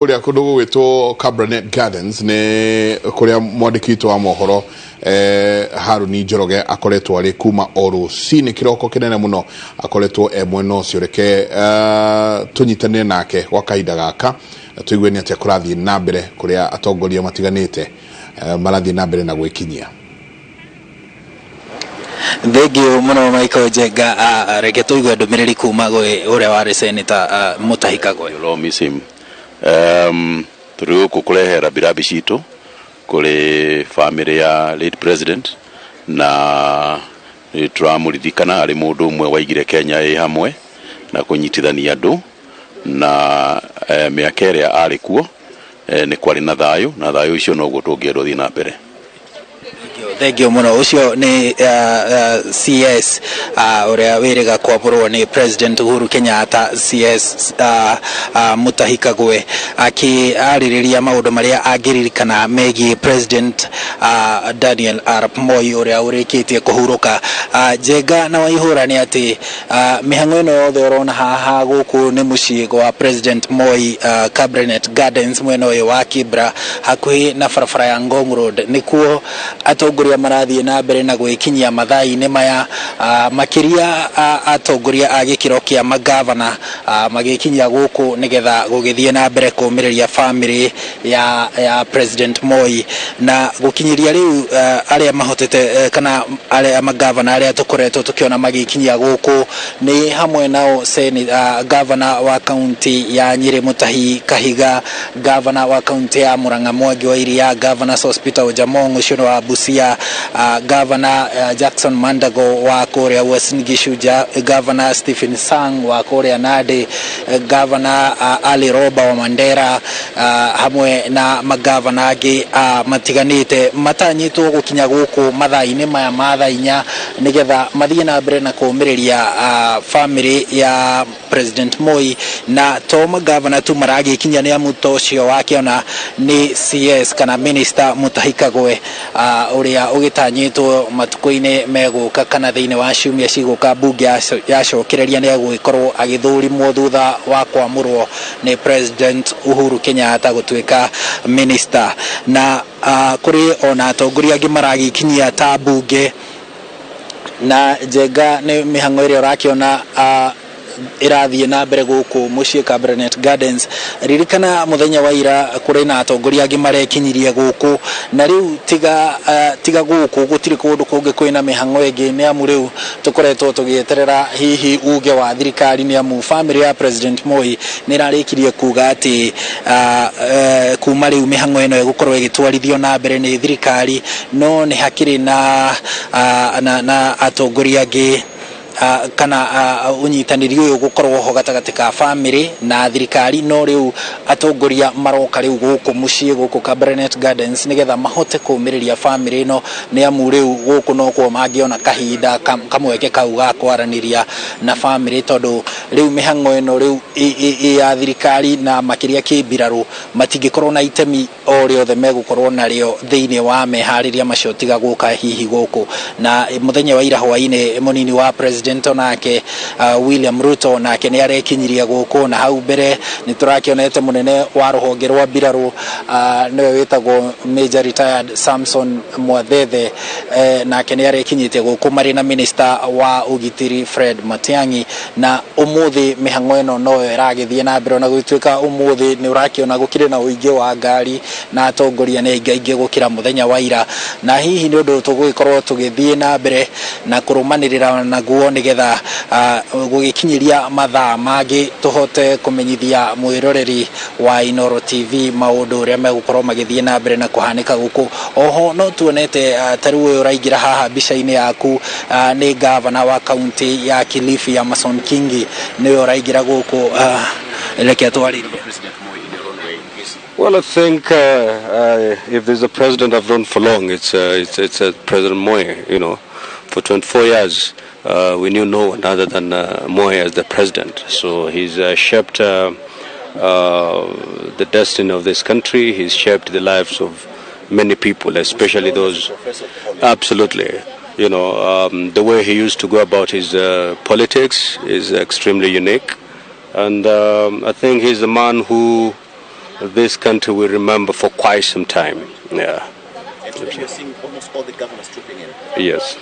Kũrĩa kũndũ gũgwĩtwo Kabranet Gardens nĩ kũrĩa mwandĩki witũ wa mohoro Haruni Njoroge akoretwo arĩ kuma o rũcinĩ kĩroko kĩnene mũno, akoretwo e mwena ũcio. Reke tũnyitanĩre nake gwa kahinda gaka tũigue nĩ atĩa kũrathiĩ na mbere kũrĩa atongoria matiganĩte marathiĩ na mbere na gwĩkinyia. Thengiũ mũno, Michael Njenga. Reke tũigue ndũmĩrĩri kuma gwĩ ũrĩa warĩ senator, Mutahi Kagwe. You'll all miss him. Tũrĩ gũkũ kũrehe rambirambi citũ kũrĩ family ya late president, na nĩ tũramũririkana arĩ mũndũ ũmwe waigire Kenya ĩ hamwe na kũnyitithania andũ na mĩaka ĩrĩa arĩ kuo nĩ kwarĩ na thayũ, na thayũ ũcio noguo tũngĩenda ũthiĩ na mbere. Thengiũ mũno. Ũcio nĩ CS ũrĩa wĩrĩga kwamũrwo nĩ President Uhuru Kenyatta, CS Mutahi Kagwe, akĩarĩrĩria maũndũ marĩa angĩririkana megiĩ President Daniel Arap Moi ũrĩa ũrĩkĩtie kũhurũka. Njenga na Waihũra, nĩ atĩ mĩhang'o ĩno yothe ũrona haha gũkũ nĩ mũciĩ gwa President Moi, Kabernet Gardens, mwena ũyũ wa Kibra, hakuhĩ na barabara ya Ngong Road, nĩkuo atongoria marathiĩ na mbere na gwĩkinyia mathaa-inĩ maya, makĩria atongoria a gĩkĩro kĩa magavana magĩkinyia gũkũ nĩgetha gũgĩthiĩ na mbere kũmĩrĩria family ya President Moi. Na gũkinyĩria rĩu, arĩa mahotete kana arĩa magavana arĩa tũkoretwo tũkĩona magĩkinyia gũkũ nĩ hamwe nao gavana wa kaunti ya Nyĩrĩ, Mutahi Kahiga, gavana wa kaunti ya Murang'a, Mwangi wa Iria, gavana Sospeter Ojamong, ũcio nĩ wa Busia, gavana Jackson Mandago wa kũrĩa Uasin Gishu, gavana Stephen Sang wa kũrĩa Nandi, gavana Ali Roba wa Mandera, hamwe na magavana angĩ matiganĩte matanyĩtwo gũkinya gũkũ mathaa-inĩ maya ma thaa 4 nĩgetha mathiĩ na mbere na kũmĩrĩria family ya President Moi. Na to magavana tu maragĩkinya, nĩ amu to ũcio wakĩona nĩ CS kana Minister Mutahi Kagwe, ũrĩa ũgĩtanyĩtwo matukũ-inĩ megũka kana thĩinĩ wa ciumia cigũka mbunge yacokereria nĩ egũgĩkorwo agĩthũrimwo thutha wa kwamũrwo nĩ President Uhuru Kenyatta gũtuĩka minister. Na kũrĩ ona atongoria angĩ maragĩkinyia ta mbunge. Na Njenga, nĩ mĩhang'o ĩrĩa ũrakĩona ĩrathiĩ na mbere gũkũ mũciĩ Kabernet Gardens. Ririkana mũthenya wa ira kũrĩ na atongoria angĩ marekinyirie gũkũ, na rĩu tiga gũkũ gũtirĩ kũndũ kũngĩ kwĩna mĩhang'o ĩngĩ, nĩ amu rĩu tũkoretwo tũgĩeterera hihi uge wa thirikari, nĩ amu family ya President Moi nĩ ĩrarĩkirie kuga atĩ kuma rĩu mĩhang'o ĩno ĩgũkorwo ĩgĩtwarithio na mbere nĩ thirikari. No nĩ hakĩrĩ na atongoria angĩ kana ũnyitanĩri ũyũ gũkorwo ho gatagatĩ ka family na thirikari, no rĩu atongoria maroka rĩu gũkũ mũciĩ gũkũ Kabernet Gardens nĩgetha mahote kũmĩrĩria family ĩno, nĩ amu rĩu gũkũ nokuo mangĩona kahinda kamweke kau ga kwaranĩria na family, tondũ rĩu mĩhang'o ĩno rĩu ĩ ya thirikari, na makĩria kĩmbirarũ matingĩkorwo na itemi o rĩothe megũkorwo narĩo thĩinĩ wa meharĩria macio tiga gũka hihi gũkũ. Na mũthenya wa ira hwainĩ, mũnini wa president onake, William Ruto, nake nĩ arekinyirie gũkũ, na hau mbere nĩ tũrakĩonete mũnene wa rũhonge rwa mbirarũ, nĩwe wĩtagwo Major Retired Samson Mwathethe, nake nĩ arekinyĩtie gũkũ marĩ na minister wa ũgitĩri, Fred Matiang'i. Na ũmũthĩ mĩhang'o ĩno noyo ĩragĩthiĩ na mbere, ona gũgĩtuĩka ũmũthĩ nĩ ũrakĩona gũkĩrĩ na ũingĩ wa ngari na atongoria nĩ aingĩ aingĩ gũkĩra mũthenya wa ira. Na hihi nĩ ũndũ tũgũgĩkorwo tũgĩthiĩ na mbere na kũrũmanĩrĩra naguo nĩgetha gũgĩkinyĩria mathaa mangĩ tũhote kũmenyithia mwĩroreri wa Inooro TV maũndũ ũrĩa megũkorwo magĩthiĩ na mbere na kũhanĩka gũkũ. Oho no tuonete ta rĩu ũyũ ũraingĩra haha mbica-inĩ yaku nĩ gavana wa kaunti ya Kilifi, Amason Kingi, nĩwe ũraingĩra gũkũ. Reke atwarĩrie. Well, I think if there's a president I've known for long, it's President Moi. For 24 years we knew no one other than Moi as the president. So he's shaped the destiny of this country. He's shaped the lives of many people, especially those. Absolutely. The way he used to go about his politics is extremely unique. And I think he's a man who this country will remember for quite some time. Yeah. And today you're seeing almost all the governors trooping in. Yes.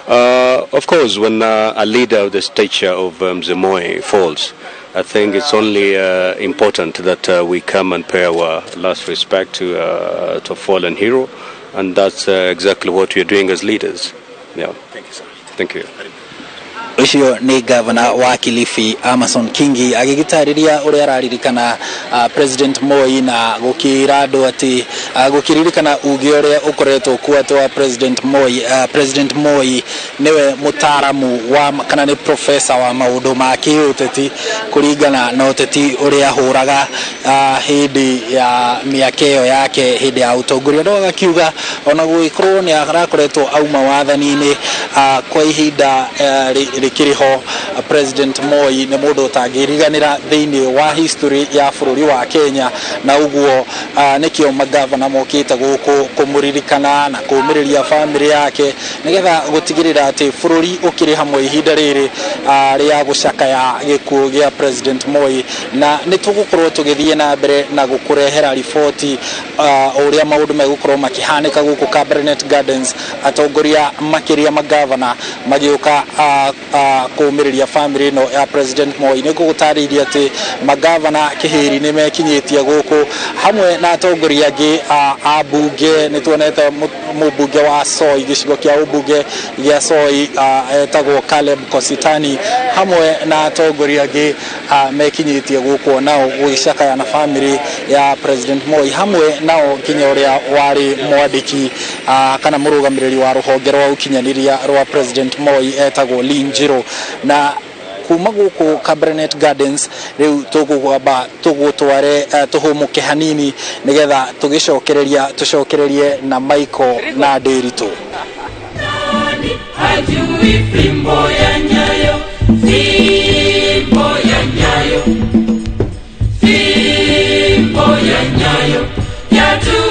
Of course, when a leader of the stature of Mzee Moi falls, I think it's only important that we come and pay our last respect to a fallen hero, and that's exactly what we are doing as leaders. Yeah. Thank you, sir. Thank you. Ũcio nĩ gavana wa Kilifi, Amason Kingi, agĩgĩtarĩria ũrĩa araririkana President Moi na gũkĩra andũ atĩ gũkĩririkana uge ũrĩa ũkoretwo kuo atĩ wa President Moi, President Moi nĩwe mũtaaramu wa kana nĩ professor wa maũndũ ma kĩũteti kũringana na ũteti ũrĩa ahũraga hĩndĩ ya mĩaka ĩyo yake hĩndĩ ya ũtongoria. No agakiuga ona gũgĩkorwo nĩ arakoretwo auma wathani-inĩ kwa ihinda rĩkĩrĩ ho, President Moi nĩ mũndũ ũtangĩriganĩra thĩinĩ wa history ya bũrũri wa Kenya. Na ũguo nĩkĩo magavana mokĩte gũkũ kũmũririkana na kũmĩrĩria bamĩrĩ yake nĩgetha gũtigĩrĩra atĩ bũrũri ũkĩrĩ hamwe ihinda rĩrĩ rĩa gũcakaya gĩkuũ gĩa President Moi. Na nĩ tũgũkorwo tũgĩthiĩ na mbere na gũkũrehera riboti ũrĩa maũndũ megũkorwo makĩhanĩka gũkũ Cabernet Gardens, atongoria makĩria magavana magĩũka kũmĩrĩria bamĩrĩ ĩno ya President Moi. Nĩ ngũgũtarĩirie atĩ magavana kĩhĩri nĩ mekinyĩtie gũkũ hamwe na atongoria angĩ a mbunge. Nĩ tuonete mũmbunge wa Soi, gĩcigo kĩa ũmbunge gĩa Soi, etagwo Caleb Kositany, hamwe na atongoria angĩ mekinyĩtie gũkũ nao gũgĩcakaya na bamĩrĩ ya President Moi, hamwe nao nginya ũrĩa warĩ mwandĩki kana mũrũgamĩrĩri wa rũhonge rwa ũkinyanĩria rwa President Moi etagwo Lynn Njiru. Na kuma gũkũ Cabernet Gardens rĩu tũgũkwamba tũgũtware tũhũmũke hanini nĩgetha tũgĩcokereria tũcokererie na Michael na Ndĩritũ. Hajui fimbo ya nyayo, fimbo ya nyayo, fimbo ya nyayo, yatu.